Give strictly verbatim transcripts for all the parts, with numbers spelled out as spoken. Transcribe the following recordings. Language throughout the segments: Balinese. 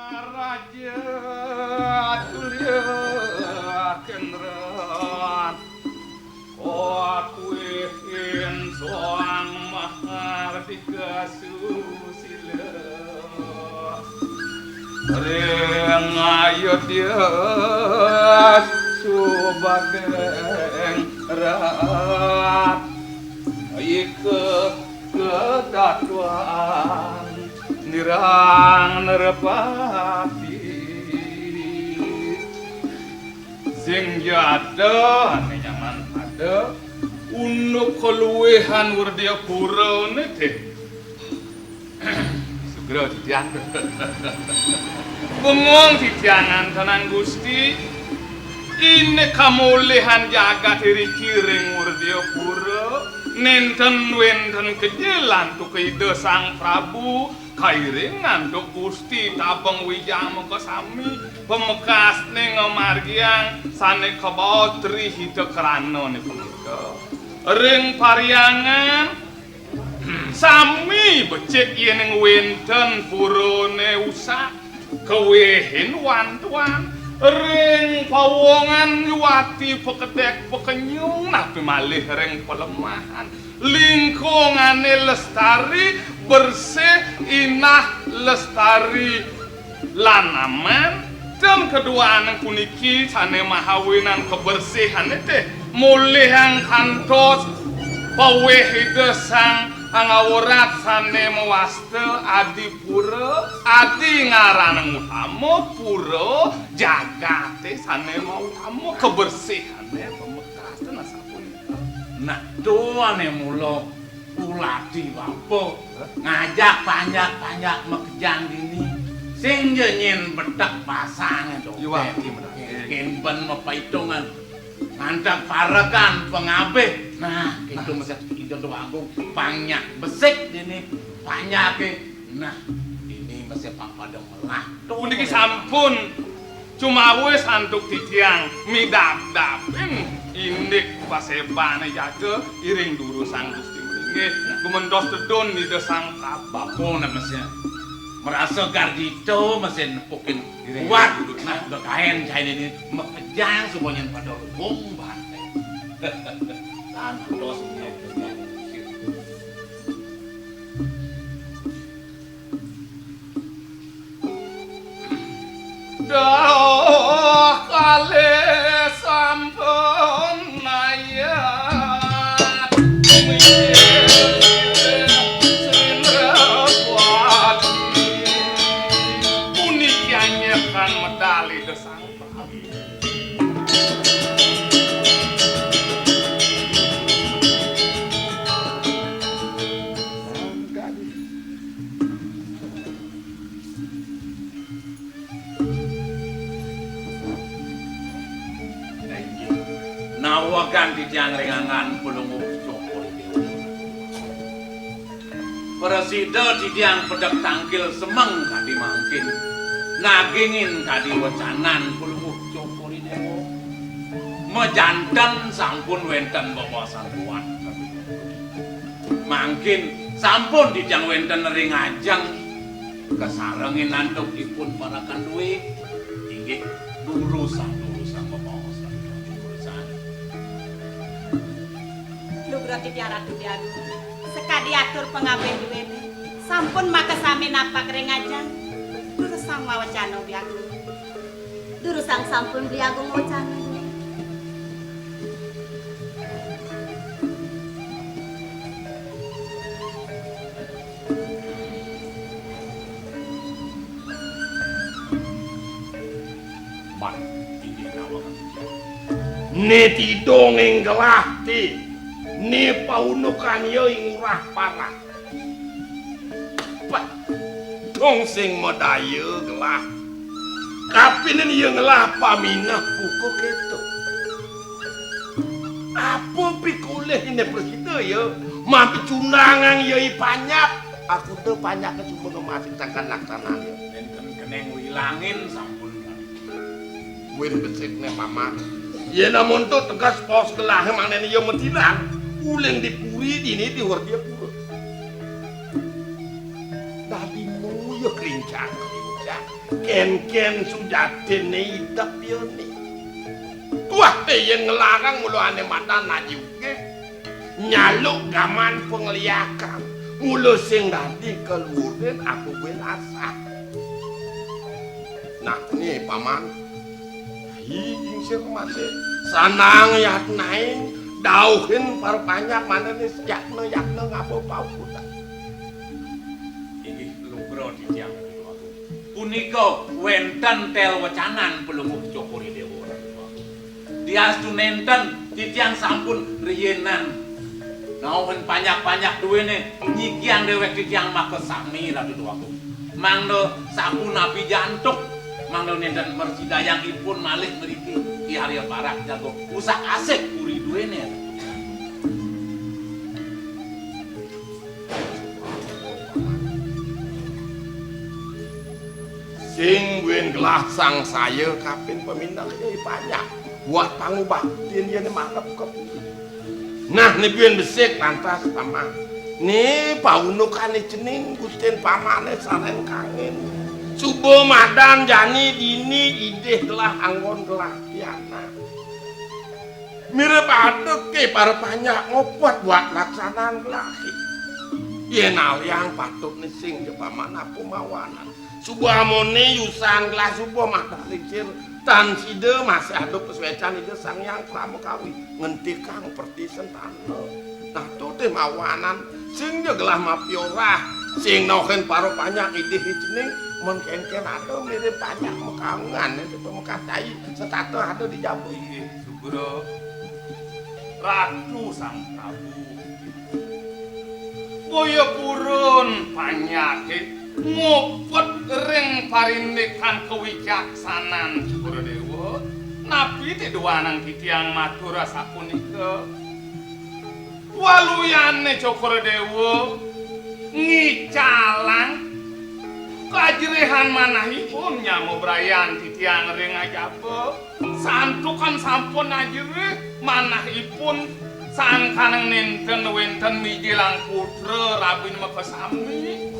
Raja Tulya Kendran, kuihin Sang Mahardika Susila. Ring Ayodya subadeng rat, ika katatuan nirang nerepati. Sing jada ane nyaman pada unduk kaluwihan Werdiyapura ne te. Sugra titiang. Bengong titiang antenang Gusti. Ine kamulihan jagat iriki ring Werdiyapura, nenten wenten kejel antuk Ida Sang Prabu, kairing antuk Gusti Tabeng Wijang makasami, pamekasne ngamargiang sane kabaos Tri Hita Karana ne punika. Ring parhyangan sami becik yening wenten purane usak, kawehin wantuan, ring pawongan yuwati pakedek pakenyung, napi malih ring palemahan. Lingkungane lestari, bersih, inah, lestari, lan aman. Ten kaduaning puniki sane mahawinan kabersihane te, mulihang kantos paweh Ida Sang Angawrat sane mawasta Adipura, adi ngaranang utama, pura jagate sane mautama, kabersihane pamekas. Ten asapunika. Nah, to ane mula ulati bapa ngajak panjak-panjak makejang dini. Sing ja nyen betek pasange doten. Yuwati menawi. Ken ben mapaitungan. Ngantek parekan pangabih. Nah, itu mesti Ida Déwa Agung panjak besik dini panjake. Nah, ini mesti papada melah. Puniki sampun cumawis antuk titiang midabdabin indik pasebane jaga iring durusang Gusti Melinggih. Gumentos tedun Ida Sang Prabu. Bapa nak mesti merasa gardita, mesti nepukin kuat. Nah, bekaen kaen ini makejang suba nyen pada luung bate. Tan terus. Dah kalih sampun mayat, Sindrawati. Puniki anyekan medal Ida Sang Prabu. Nawegang titiang ring anggan Palungguh Cokor I Déwa. Prasida titiang pedek tangkil semeng kadi mangkin. Nagingin kadi wecanan Palungguh Cokor I Déwa. Majanten sampun wenten bebaosan kuat. Mangkin sampun titiang wenten ring ajeng kasarengin antuk ipun parekan duwé. Inggih, durusang, durusang, bebaosan, durusang. Lugra titiang Ratu Déwa Agung, sakadi atur pangabih duwéné, sampun makasami napak ring ajeng. Durusang mawecana, Déwa Agung. Durusang sampun Beli Agung wacana. Ban, inggih nawang. Né tidung ing gelah ti, né paunukan ia ing urah parah. Pah, dong sing madaya gelah. Kapining ia ngelah pamineh buka kéto. Apa pikolih Ida Prasida ia? Mampi cundangang ia i panjak. Aku té panjaké cuma ngemasin sangkan laksanan ia. Nénten keneng wilangin sampun. Buin besikné paman. Yén amun to tegas pos gelahé mangdané ia matilan. Uling di puri dini di Werdiyapura. Dadi muya klincang. Kén-kén sujatiné idep yoni. Tuah té yén nglarang mula ané madan aji ugih. Nyaluk gaman pangliakan. Mula sing dadi kaluhurin aku kuwi asah. Nah, né Paman. Hi, ingsir mati. Sanang yatnain dauhin para panjak manané yatna-yatna ngaba paukudan. Inggih lugra titiang Ratu Agung. Punika wénten tel wecanan Palungguh Cokor I Déwa Ratu Agung. Diastu nénten titiang sampun riinan nauhin panjak-panjak duéné nyikiang déwék titiang makasami Ratu Déwagung. Mangda sapunapi jantuk, mangda nénten mrasidayang ipun malih mriki Ki Arya Barak jaga usak-asik puri duéné. Sing buin gelah sangsaya kapin pamindah yai panjak buat pangubaktin yén marep ka puri. Nah, né buin besik lantas Paman. Né paundukané cening gustin Pamané sareng kangin. Suba madan jani dini idih gelah anggon gelah pianak. Mirib adeké para panjak ngopot buat laksanan gelahé. Yén aliang patut né sing ja Paman apa mawanan. Suba amoné yusan gelah suba madan lingsir tan sida masih ada pasuécan Ida Sang Hyang Pramakawi ngentikang perti sentana. Nah, to té mawanan sing ja gelah mapiorah, sing nohin para panjak idih cening, men kén-kén ada mirib panjak makaungan, itu pamekas cai setata ada di jaba. Inggih, Sugra. Ratu Sang Prabu. Boya purun panjaké ngupet ring parindikan kawicaksanan Cokor Déwa, napi té duanang titiang matur asapunika? Waluyané Cokor Déwa ngicalang kajrihan manahipun nyama brayan titiang ring ajaba. Santukan sampun ajrih manahipun sangkaning nénten wénten mijilang putra rabin makasami,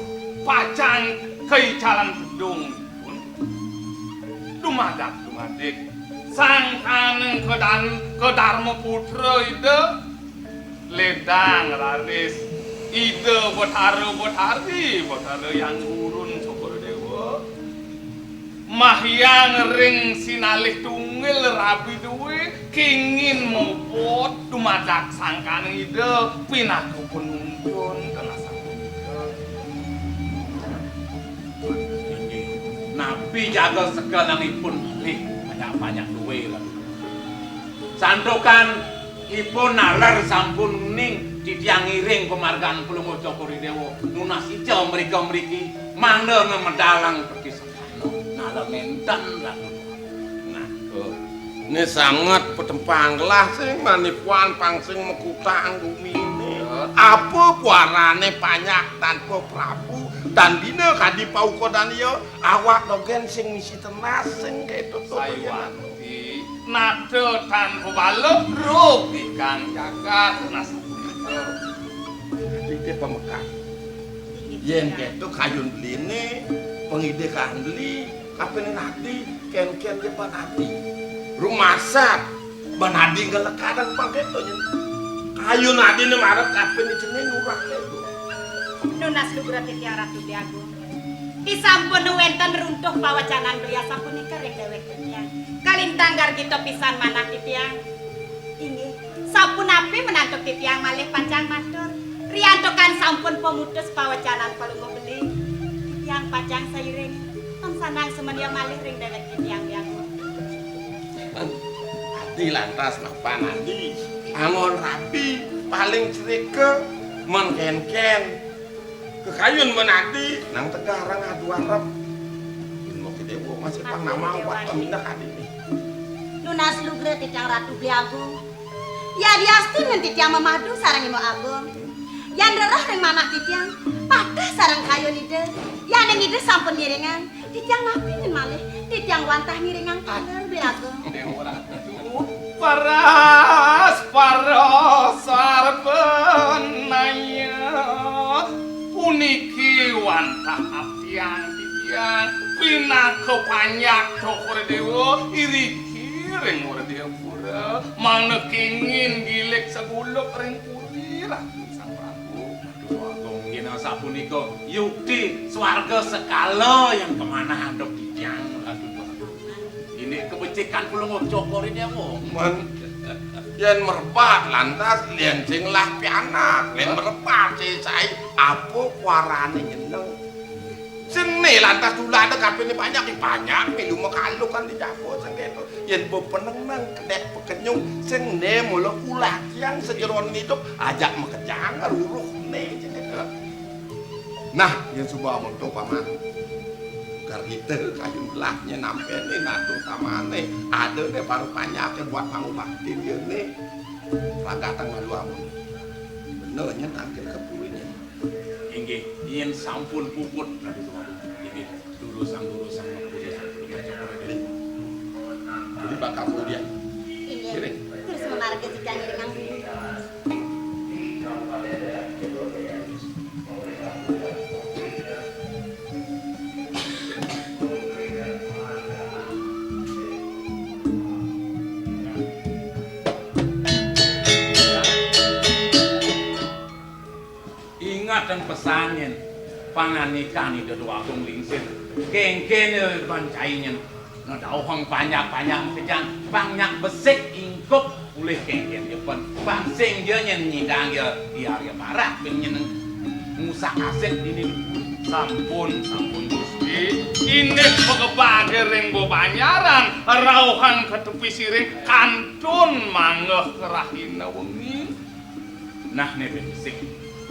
pacang kaicalan tedungipun. Dumadak dumadik sangkaning kedan-, kedarma putra Ida ledang raris Ida Betara Betari, Betara Hyang Gurun Cokor Déwa. Mahyang ring sinalih tunggil rabi dué kingin mobot dumadak sangkaning Ida pinaka panuntun kana sapunika. Napi jaga sekelanipun malih banyak-banyak dué lah. Santukan ipun naler sampun uning titiang ngiring pamargan Palungguh Cokor I Déwa nunas ica mrika mriki mangda ngamedalang perti sesana. Naler nénten Ratu. Nah, oh. Né sanget patempang gelah sing manipuan pang sing makutang guminé. Apa kuarané panjak tanpa prabu tan bina kadi paukodan iya awak dogén sing misi tenas sing kéto to. Sayuwakti nata tanpa bala rugi kang jagat nasapunika. Ati té pamekas. Yén kéto kayun beliné, pangidih kan beli, kapining ati, kén-kén ja ban ati. Rumasat, ban ati ngelekadan pang kéto nyén. Kayun atiné marep kapining cening urang kéto. Nunas lugra titiang Ratu Déwagung. Disampun wénten runtuh pawacanan beli asapunika ring déwék titiang. Kalintang gargita pisan manah titiang. Inggih, sapunapi menantuk titiang malih pacang matur. Riantukan sampun pamutus pawacanan Palungguh beli, titiang pacang sairing, tan sandang sumendya malih ring déwék titiang Déwagung. Adi lantas mapan adi. Anggon rabi, paling cerika, men kén-kén. Kekayun men adi, nang tegarang adu arep. Bima Déwa masih pang nama buat pemindah adi nih. Nunas lugra titiang Ratu Beli Agung. Yadiastun nyen titiang mamadu sareng Imo Agung. Yan rereh ring manah titiang, pateh sareng kayun Ida. Yaning Ida sampun ngiringang, titiang napi nyen malih, titiang wantah ngiringang taler Beli Agung. Déwa Ratu. Paras, paras, sarbanaya. Puniki wantah abdiang titiang, pinah Kapanjak Cokor Déwa iriki ring Wredayampura, mangda kengin gilik saguluk ring puri Ratu Sang Prabu. Aduh, Agung, yen sapunika yukti swarga sekala yang kamanah antuk titiang, Ratu Déwa Agung. Ini kebecikan Palungguh Cokor Déwa. Men, yen mrepat lantas, yen sing lah pianak, yen mrepat sing saé, apa kuarané nyeneng? Sing né lantas tulada kapiné banyak, ya banyak milu makaluk kan dijago sing kéto. Yen bepeneng nang kedék pekenyung, sing né mula ulah tiang sajeroning idup, ajak makejang ruruh né sing kéto. Nah, yen suba amonto paman. Karita kayun gelahnya nampéné natu tamané. Ada deh baru panjaké buat pangubakti dia né. Ragatang malu amun. Bener nya tangkil kepurinya. Inggih, yen sampun puput, Ratu Déwa Agung. Inggih, durusang, durusang, durusang. Jadi bakal kemudian. Inggih. Terus memarga jika ngiringang. Ingatang pesan nyen pangandikan Ida Déwa Agung Lingsir. Kénkén ya ban cai nyen. Ngadauhang panjak-panjak makejang, pang nyak besik ingkup ulih kénkén ya pan. Pang sing ja nyen nyidang ya, ya, ya marah bing nyen ngusak asik dini. Sampun, sampun Gusti. Indik pagebaga ring bebanjaran, rauhan ka tepi siring kantun manggeh rahina wengi. Nah, né besik.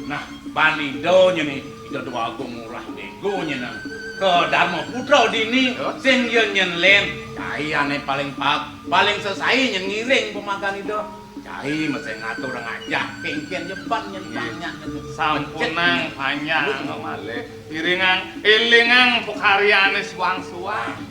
Nah, ban Ida nyen né, Ida Déwa Agung Ngurah Déwa nyen nang. Ka Darma Putra dini, sing ya nyen lén. Cai ané paling pa-, paling sesai nyen ngiring pemagan Ida. Cai mesti ngatur ngajak, kénkén ya pan nyen. Nggih. Banyak nyen. Sampunang panjang malih. Iringang, élingang pakaryané suang-suang.